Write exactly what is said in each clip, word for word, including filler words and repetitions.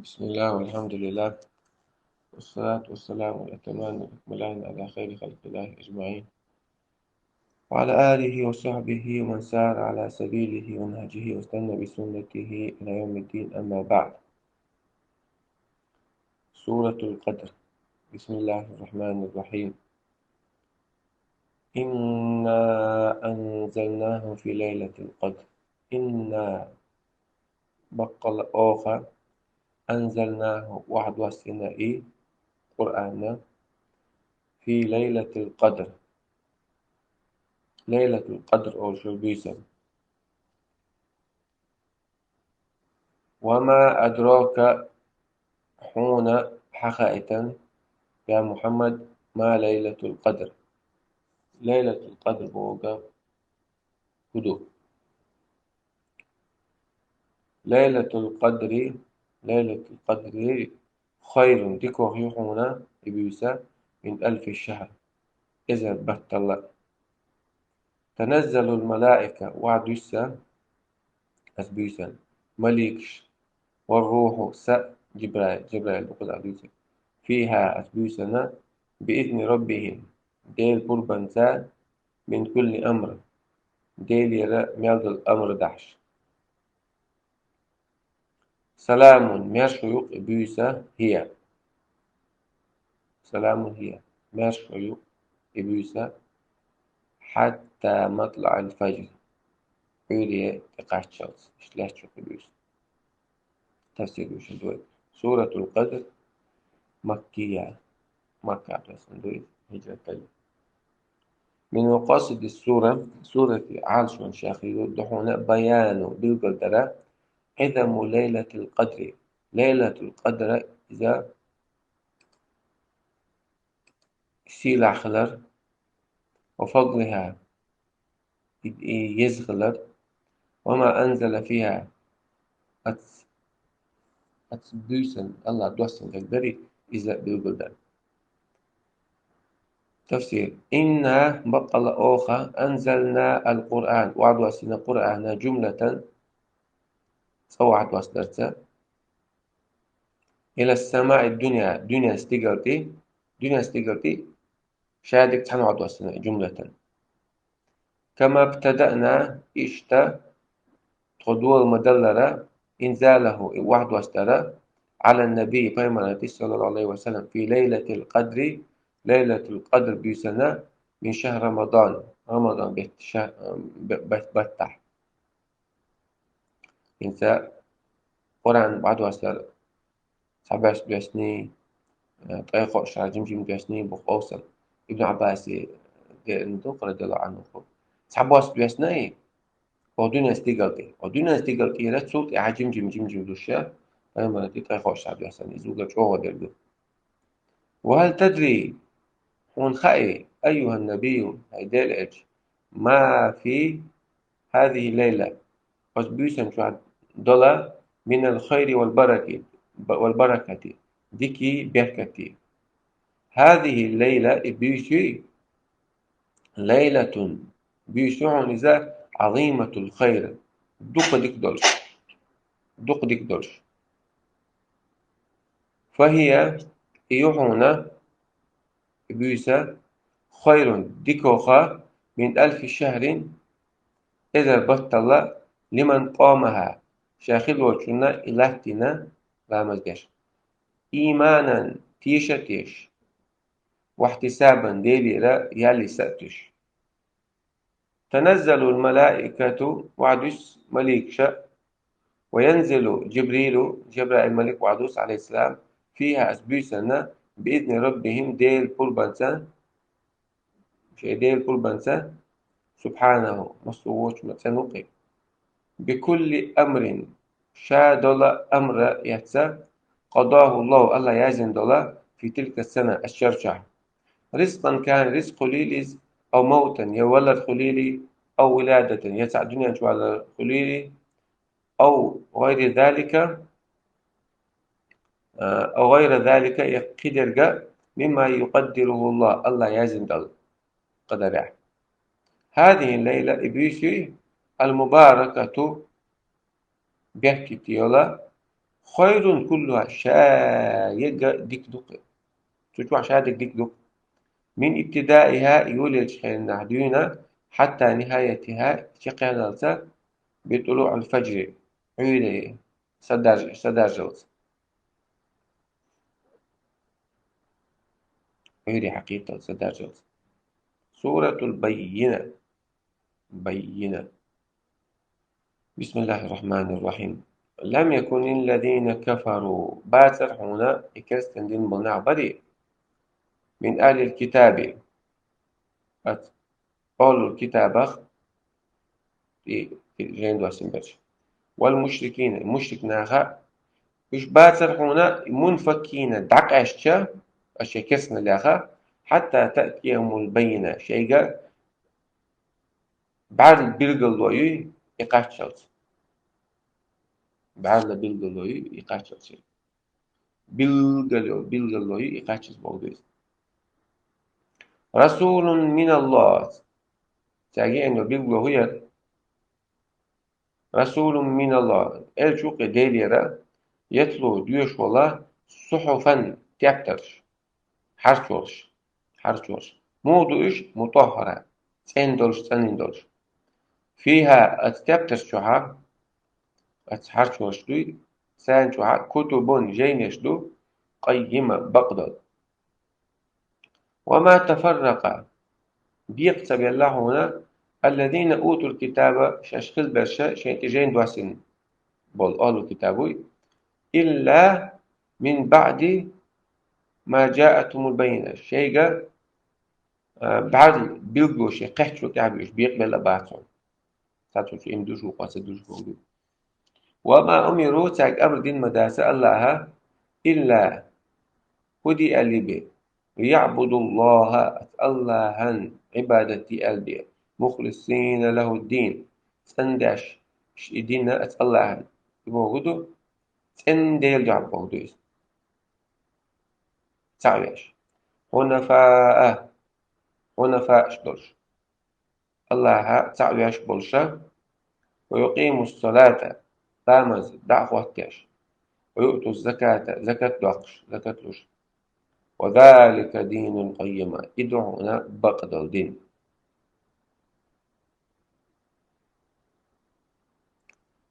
بسم الله والحمد لله، والصلاة والسلام الأتمان الأكملان على خير خلق الله أجمعين، وعلى آله وصحبه ومن سار على سبيله ونهجه واستنى بسنته إلى يوم الدين، أما بعد. سورة القدر. بسم الله الرحمن الرحيم. إنا أنزلناه في ليلة القدر. إنا بقل أوخا أنزلناه واحد وسنة إي قرآن في ليلة القدر. ليلة القدر أو شو بيسن. وما أدراك حون حقائتا يا محمد ما ليلة القدر. ليلة القدر بوغا هدو. ليلة القدر، ليلة القدر خير، ديكو يوحونا إبيوسا، من ألف شهر، إذا بطل. تنزل الملائكة، وعد يسا، أسبيوسا، مليكش، والروح، س، جبرائيل، جبرائيل بقول أسبيوسا، فيها، أسبيوسا، بإذن ربهم، ديل قربان من كل أمر، ديل يرى ميلد الأمر دحش. سلام، ميرشويق إبيوسا هي. سلام هي، ميرشويق إبيوسا حتى مطلع الفجر. عيري تقاشتشلت، إشلاشويق إبيوسا. تفسير وشن دوي. سورة القدر مكية. مكة أصلا دوي. هجرة تانية. من مقاصد السورة، سورة عالشون شاخي دحونا بيان بالقدرة عظم ليلة القدر. ليلة القدر إذا سيلا خلر وفضلها يزغلر وما أنزل فيها أتس-، أتسبوسن الله دوسن قدري إذا بالقدر. تفسير. إنا بقل أوخا أنزلنا القرآن، وعد واسنا قرآن جملة، سوى وعد واسدرتا، إلى السماء الدنيا، دنيا استقلتي، دنيا استقلتي، شادك تحن وعد واسنا جملة. كما ابتدأنا إشتا تخدول مدلرة إنزاله وعد واسدرة على النبي بيمانتي صلى الله عليه وسلم في ليلة القدر، ليلة القدر بيسنة من شهر رمضان، رمضان بيت شهر، بيت، بيت بتح. إنسا قرآن بعد واسدرة صحاباس دوسني، آه، طيقو شرا جمجم دوسني بوخ أوسن. ابن عباس، آه، دي اندوق رضي الله عنه خو. صحاباس دوسني، أو دنيا استيقلتي. أو دنيا استيقلتي، لا تسوت إعا جمجم جمجم دوشا. فلما نتي طيقو شرا دوسن، إزوغا جوغا دردو. وهل تدري، هون خائي، أيها النبي، هاي ديل إج، ما في هذه الليلة، بس بيسن شو عد دولا من الخير والبركة، والبركة، ديكي بركتي. هذه الليلة بيشي ليلة، بيشي هون إذا عظيمة الخير، دوق ديك دولش، دوق ديك دولش. فهي يوحونا بيسا خير ديكوخا من ألف شهر إذا بطل لمن قامها شاخل وچنا إلاتنا رامز ديش. إيمانا تيشا تيش. واحتسابا ديلي را يالي سأتش. تنزل الملائكة وعدس مليكشا وينزل جبريل، جبرائيل ملك وعدوس عليه السلام، فيها أسبوسنا بإذن ربهم ديل قربانسا، شيء ديل قربانسا، سبحانه، مصووش متنوقي. بكل أمر، شا دولا أمر يتسا، قضاه الله، الله يزن دولا، في تلك السنة الشرشة. رزقا كان رزق ليليز، أو موتا يولد خليلي، أو ولادة يتسع دنيا جوال خليلي، أو غير ذلك، آه، أو غير ذلك يقدر مما يقدره الله، الله يزن دل قدره. هذه الليلة إبيسي المباركة بيحكي تيولا خير كلها, ша еррига дика ду-кх. Цу чохь ша дерг дика ду-кх. من ابتدائها, йолаеллачу хенахь дуьйна, حتى نهايتها, чекхдаллалц, بطلوع الفجر, Ӏуьйре са дарж-, са даржалц. Ӏуьйре хьакхеталц, са даржалц. سورة البينة. بينة. بسم الله الرحمن الرحيم. لم يكن الذين كفروا, бацара хьуна и керстан дина болу нах барий, من أهل الكتاب, оцу أهل الكتاب-х, и, и жайна доссийна берш, والمشركين, мушрик наха, уьш бацара хьуна, منفكين, дӀакъаьстича, аша шайн керстан лаьхьа, حتى تأتيهم البينة, шайга бӀаьрла билгало юй и кхаччалц. БӀаьрла билгало юй и кхаччалц. Билгало, билгало юй и кхаччалц боху иза. رسول من الله. Цаьрга еана йолу билгало хӀун яра? رسول من الله. Элча ву-кх и Делера, يتلو, доьшуш волу, صحفا, тептарш. Хьарчорш. Хьарчорш. Муха ду уьш? مطهرة. ЦӀена долуш, цӀанйина долуш. فيها, оцу тептарш чохьа, оцу хьарчорш дуй, царна чохьа, كتب, жайнаш ду, قيمة, бакъдолу. وما تفرق, бекха ца белла хьуна, الذين أوتوا الكتاب, шаьш хилла берш, шайна тӀе жайна доссийна болу أهل الكتاب, إلا من بعد ما جاءتهم البينة, шайга, а, бӀаьрла билгало шайна кхаьччул тӀаьхьа уьш бекъабелла бац хьуна. Цхьацца уьш иман дуьйцуш ву, кхин ца дуьйцуш ву. وما أمروا, цаьрга амр дина ма дац АллахӀа, إلا, хӀун де аьлла бен, ليعبدوا الله, АллахӀан Ӏибадат де аьлла бен, مخلصين له الدين, цӀандеш и дин АллахӀан. И бохург ду, цӀена Делан дуьхьа бохург ду иза. Цхьаъ веш. حنفاء, хьунафаъаш долуш. АллахӀа цхьаъ веш болуша, ويقيموا الصلاة, ламаз дӀа а хӀоттош, ويؤتوا الزكاة, закат доккхуш, закат луш. وذلك دين القيمة, и ду хьуна бакъдолу дин.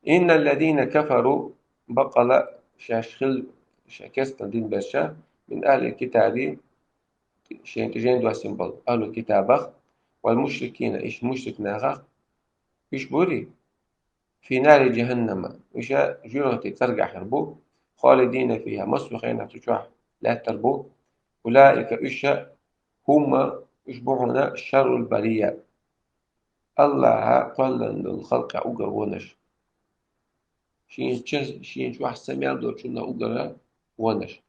إن الذين كفروا, баккъала шаьш хилла, шайн керстан дина берш, من أهل الكتاب, шайна тӀе жайна доссийна болу أهل الكتاب-х, والمشركين, уьш мушрик нахах, уьш бури, في نار جهنم, уьш жоьжахатин цӀергахь хир бу, خالدين فيها, массо а хенахь цу чохь лаьттар бу, أولئك, уьш, هم, уьш бу хьуна شر البرية, АллахӀа кхоьллина долу халкъехь уггар вонаш. Шен ча-, шен чохь са мел долчунна уггар вонаш.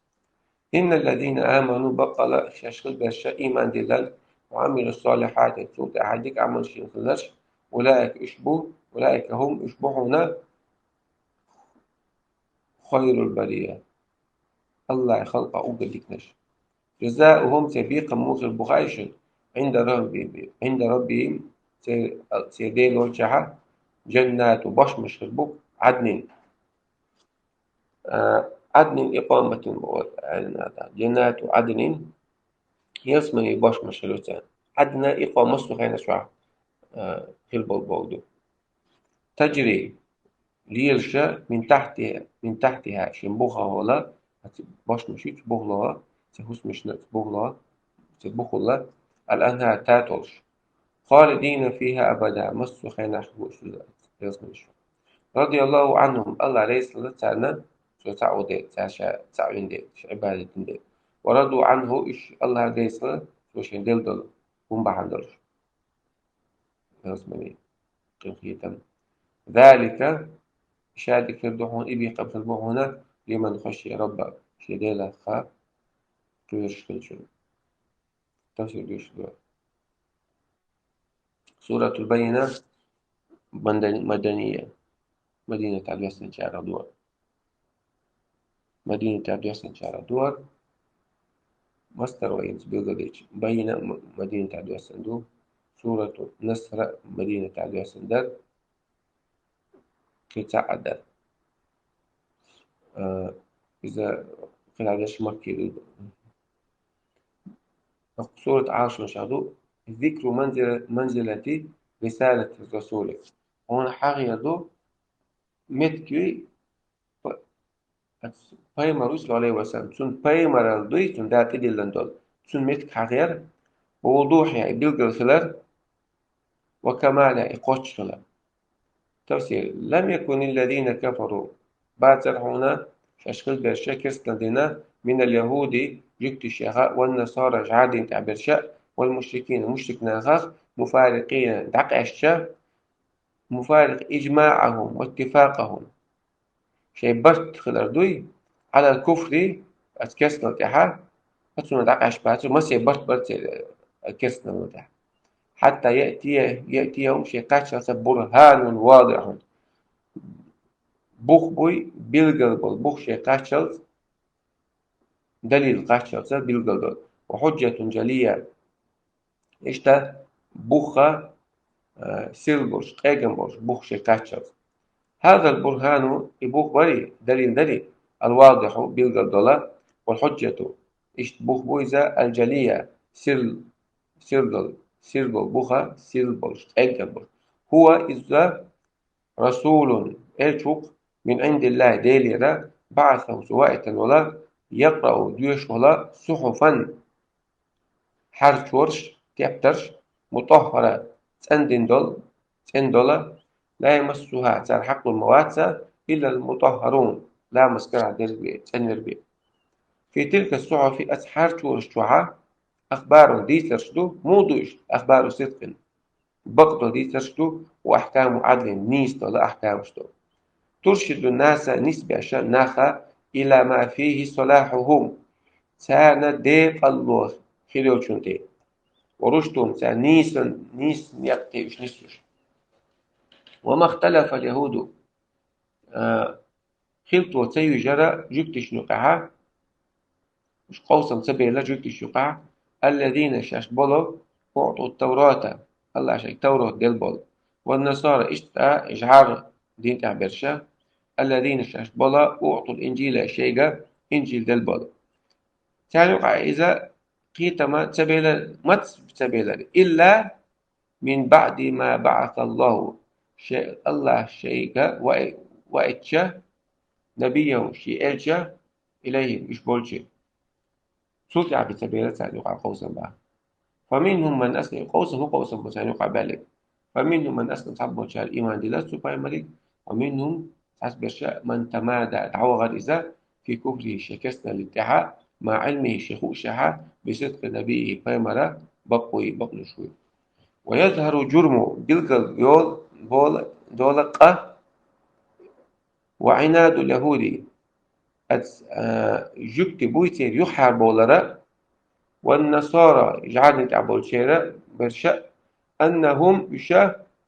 إن الذين آمنوا, баккъала шаьш хилла берш, иман диллина, وعملوا الصالحات, цул тӀаьхьа дика Ӏамал шен хилларш, أولئك, уьш бу, أولئك هم, уьш бу хьуна خير البرية, АллахӀан халкъехь уггар диканаш. جزاؤهم, церан бекхам муха хир бу хаий шуна? عند ربهم, عند ربهم, церан, церан Дела волчохь, جنات, бошмаш хир бу, عدن, а, عدن إقامة, боху, а, جنات عدن, ялсаманин бошмаш хир ю царна. Ӏадна, икъо массо а хенаш чохь, а, хир болу бохург ду. تجري, лелаш, من تحتها, من تحتها, шен бухахула, оцу бошмашца бухахула, церан хӀусамашна бухахула, церан бухахула, الأنهار, татолаш. خالدين فيها أبدا, массо а хенахь хир бу уьш ялсаманин чохь. رضي الله عنهم, АллахӀ реза хилла царна, цо цхьаъ вина дела, цара ша цхьаъ вина дела, ша Ӏибадат дина дела. ورضوا عنه, уьш АллахӀ реза хилла, цо шен делла долу хӀума бахьана долуш. Ялсаманин къинхетам. ذلك, ша дика хир ду хьуна, и бекхам хир бу хьуна, لمن خشي ربه, шен Делах кхоьруш хиллачунна. Тафсир дуьйцуш ду. Суратул Байина, Мада-, Маданийя, Мадинатехь доьссинчарах ду. Мадинатехь доьссинчарах ду. Мастар вай хӀинца билгалдечу, Байина М-, Мадинатехь доьссина ду, Сурату Насра Мадинатехь доьссина дара, кхин цхьаъ а дара. Э, иза хиладеш Макки ду. Сурат Ӏаршун шаду. Зикру манзила-, манзилати рисалати расули. Он хьагъ яду метки па-, пайхамар ву, саллаллаху алейхи ва саллям. Цун пайхамарал дуй, цун датӀи диллан дол. Цун метки хьагъ яр. Ва вудухьи, билгал хилар. Ва камалиха, и кхоччуш хилар. Тафсир. Лам якуниллазина кафару. Бацар хьуна, шаьш хила берш, керстал дина, минал яхуди, жугтишех, ван насара, жӀаран дин тӀехь берш, вал мушрикина, мушрик нахах, муфарикъина, дӀакъаьсташ, муфарикъ ижмаӀахум ва иттифакъахум. Шайн барт хилар дуй, Ӏалал куфри, ац керстал тӀехьа, ацуна дӀакъаьсташ бацар, масе барт бар церан, э, керстал тӀехьа. Хьатта яътия, яътияхум, шайн кхаччалца бурханун вадихьун. Бух буй, билгал бола бух шайн кхаччалца, далил кхаччалца билгал дола. Ва хьуджатун жалия. Иштта бух, э, сирла болуш, къегам болуш бух шайн кхаччалца. Хьазал бурхану, и бух барий, далил дарий, ал вадихьу, билгал дола, вал хьуджату. Иштта бух буй иза, ал жалия, сирла, сирла дола, сирла бола бух, сирла болуш, къегам болуш. Хува, иза, расулун, элча ву-кх, мин Ӏиндиллахи, Делера, баӀасаху, цо ваийтина вола, якърау, доьшуш вола, сухьуфан, хьарчораш, тептарш, мутӀаххара, цӀена дина дола, цӀена дола, ла ямассуха, цар хьакъ лур ма вац, иллал мутӀаххарун, ламаз карахь дерг бен, цӀенвер бен. Фи тилка сухьуфи, ац хьарчораш чохь, ахбарун, дийцарш ду, муха ду уьш, ахбару сидкъин, бакъдолу дийцарш ду, ва ахкаму Ӏадлин, нийса долу ахкамаш ду. Туршиду наса, нисбеш нах, ила ма фихи салахьухум, царна декъало хир йолчунна тӀе. Ва рушдухум, царна нийса, нийса некъ тӀе уьш нисдеш. Ва махталафал яхуду, а, хилто ца юьйжира жуьгташна юкъахь, уьш къовсам ца белира жуьгташна юкъахь, аллазина, шаьш болу, уӀту Таврата, Аллахьа шайга Таврат делла болу, ван насара, иштта жӀаран дин тӀехь берш, аллазина, шаьш болу, уӀтул инжила, шайга Инжил делла болу. Царна юкъахь иза кхетам ца белира, маца ца белира, илла мин баъди ма баӀасаллаху, шай-, Аллахьа шайга ваи-, ваийтча, набийяху, шен элча, илайхим, уьш болчу. Цул тӀаьхьа ца белира царна юкъахь къовсам бан. Фаминхум ман аслам, къовсам, хӀун къовсам бу царна юкъахь баьлларг? Фаминхум ман аслам, цхьаболчара иман дилира цу пайхамарга, ва минхум, цхьаберш, ман тамада, дӀавахара иза, фи куфрихи, шен керстаналлин тӀехь, маӀа Ӏилмихи, шен хуушшехь, бисидкъи набиййихи, пайхамара бакъ вуй, бакълуш вуй. Ва язхӀару журму, билгал йола, бола, дола къа, ва Ӏинадул яхуди, ац, а, жуьгти буй церан юххьара бовлар, ван насара, жӀаран дин тӀехь болчеран берш, аннахум, уьш,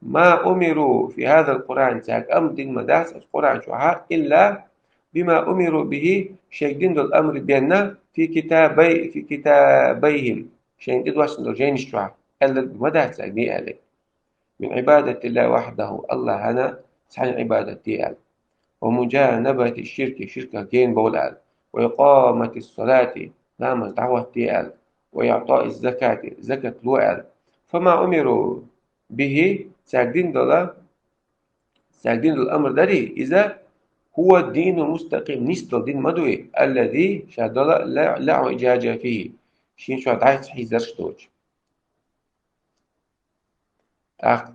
ма умиру фи хӀазал Къуръан, цаьрга амр дина ма дац оцу Къуръан чохь, илла бима умиру бихи, шайга дина долу амр бен, фи китабай-, фи китабайхим, шайна тӀедоссина долу жайнаш чохь, аьлларг ма дац цаьрга де аьлла. Мин Ӏибадатиллахи вахьдаху, Аллахьана цхьаьна Ӏибадат де аьлла. Ва мужанабати ширки, ширках гена бовла аьлла. Ва икъамати салати, ламаз дӀахӀотта де аьлла. Ва иӀтаи закати, закат ло аьлла. Фама умиру бихи, цаьрга дина долу, цаьрга дина долу амр дарий, иза, хӀува динул мустакъим, нийса долу дин ма дуй, аллази, ша долу, ла, ла иӀвижажа фихи, шен чохь дӀасахьийзарш доцуш. ТӀаккха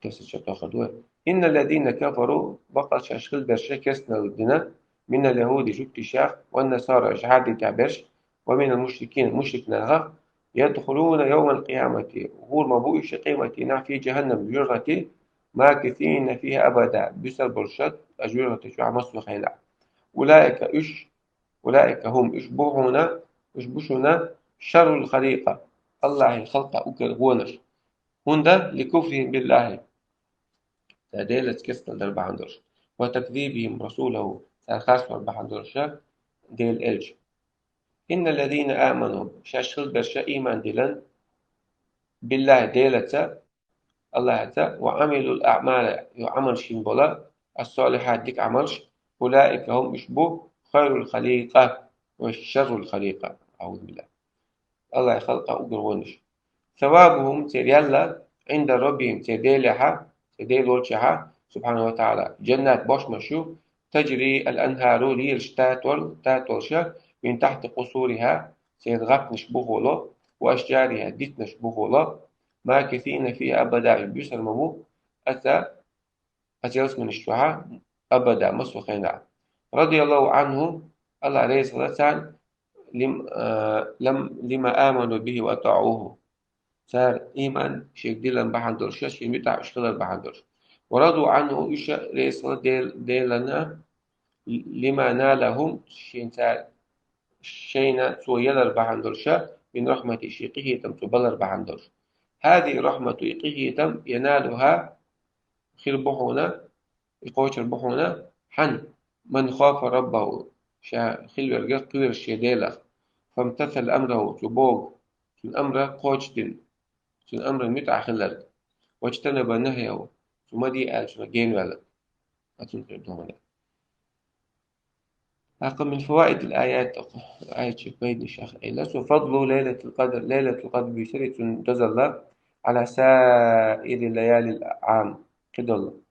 тесача тохар ду. Инналлазина кафару, бакъал шаьш хила берш, керстаналла дина, минал яхуди, жуьгташех, ван насара, жӀаран дин тӀехь берш, ва минал мушрикина, мушрик нахах, ядхулуна явмал къиямати, гӀур ма бу уьш къематдийнахь, фи жаханнам, жоьжахати, макисина фиха абада, буьсур болуш, а жоьжахати чохь массо а хенахь. Улаика, уьш, улаика хӀум, уьш бу хьуна, уьш бу шуна шаррул халикъа, Аллахьан халкъах уггар вонаш. ХӀунда? Ликуфрихим биллахи, цара Делаца керстаналла дар бахьана долуш. Ва такзибихим расулаху, цара харцвар бахьана долуш Делан элча. Инналлазина аману, шаьш хила берш иман дилан, биллахи, Делаца, Аллахьаца, ва Ӏамилул аъмала, йо Ӏамалш йина бола, ас-салихьат, дика Ӏамалш, أولئك هم уж бу خير الخليقة وشر الخليقة. أعوذ بالله. Аллахӏа халкъа угар вонаш. ثوابهم цар ял عند ربهم цар Делехьа, цар Дела волчахьа, سبحانه وتعالى, джаннат бошмаш ю, تجري الأنهار лелаш татол, татолаш, من تحت قصورها цар гӀапнаш бухало, وأشجارها дитнаш бухало, ماكثين فيها أبدا уж бисар ма бу, аца, аца ялсманаш чухьа, أبدا массо хенахь. رضي الله عنهم Аллахӏ реза хилар царна, لم، а, لم، لما آمنوا به وأطاعوه цар иман шийга диллар бахьан долаш, шийна муьтӀахь уж хилар бахьан долаш. ورضوا عنه уж а реза хилар Дел-, Делана, لما نالهم шийна цар, шайна цо ялар бахьан долаш, من رحمته ший къахетам цо балар бахьан долаш. هذه الرحمة и къахетам ينالها хир бу хьона, и кхочур бу хьона, хьан, من خاف ربه ша хилверг кхоьру ший Делах, فامتثل أمره цо богу, цун амра кхочушдина, цун амран муьтӀахь хиларг, واجتنب نهيه цо ма де аьллачунах генаваьлларг, а цунна хир ду хьона. ТӀаккха من فوائد الآيات, аяташка пайданаш хьаэцча, فضل ليلة القدر, Лайлатул-Къадр буьйсари цун дозалла, على سائر ليالي العام, кхидолу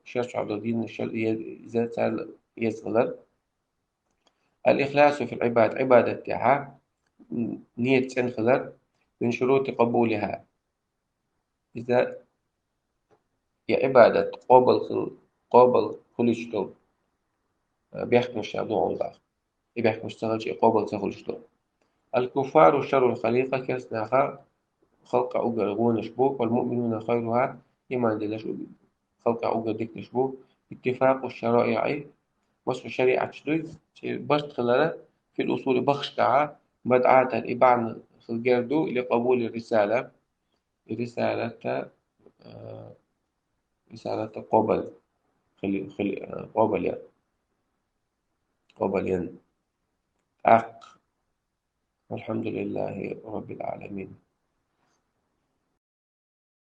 шарчохь долу дийнаш, шар-, е-, иза царна еза хилар. الإخلاص في العباد, Ӏибадат тӀехьа, м, ният цӀена хилар, من شروط قبولها. Иза я Ӏибадат къобал хил-, къобал хуьлуьйтуш долу, э, бехкамаш ду гӀуллакх. И бехкамаш ца хилча, и къобал ца хуьлуьйтуш долу. الكفار شر الخليقة, керста наха халкъа угар вонаш бу, والمؤمنون خيرها, иман дилларш халкъа угар диканаш бу, اتفاق الشرائع, массо шариӀаташ дуй, церан барт хилар, في الأصول бахашкахьа, مدعاة и бахьана хила герга ду, لقبول الرسالة, и рисалата, а, рисалата къобал хили-, хили-, а, къобал я-, къобал ян. ТӀаккха. والحمد لله رب العالمين.